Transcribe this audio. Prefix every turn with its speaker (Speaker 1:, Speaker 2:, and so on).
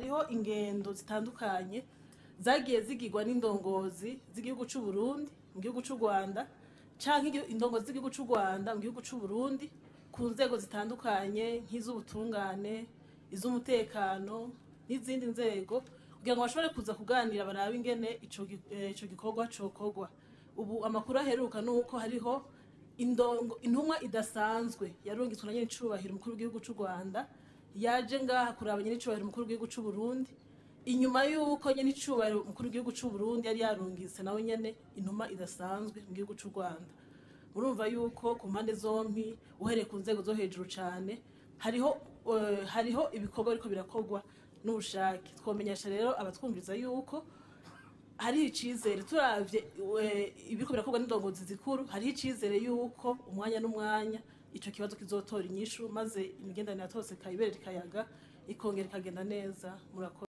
Speaker 1: Hariho ingendo zitandukanye zagiye zigirwa n'indongozi z'igihugu c'u Burundi mu gihugu c'u Rwanda, canke indongozi z'igihugu c'u Rwanda mu gihugu c'u Burundi, ku nzego zitandukanye nk'iz'ubutungane, iz'umutekano n'izindi nzego, kugira ngo bashobore kuza kuganira barabe ingene ico gikorwa cokorwa. Ubu amakuru aheruka nuko hariho intumwa idasanzwe yarungitswe na nyenicubahiro umukuru w'igihugu c'u Rwanda, yaje ngaha kuraba nyenicubahiro umukuru w'igihugu c'u Burundi, inyuma y'uko nyenicubahiro umukuru w'igihugu c'u Burundi yari yarungitse nawe nyene intumwa idasanzwe mu gihugu c'u Rwanda. Murumva yuko ku mpande zompi, uhereye ku nzego zo hejuru cane, hariho ibikorwa biriko birakorwa n'ubushake. Twomenyesha rero abatwumviriza yuko hariho icizere, turavye ibiriko birakorwa n'indongozi zikuru, hariho icizere yuko umwanya n'umwanya ico kibazo kizotora inyishu, maze imigenderanire yatose ikayibera ikayaga, ikongera ikagenda neza. Murakoze.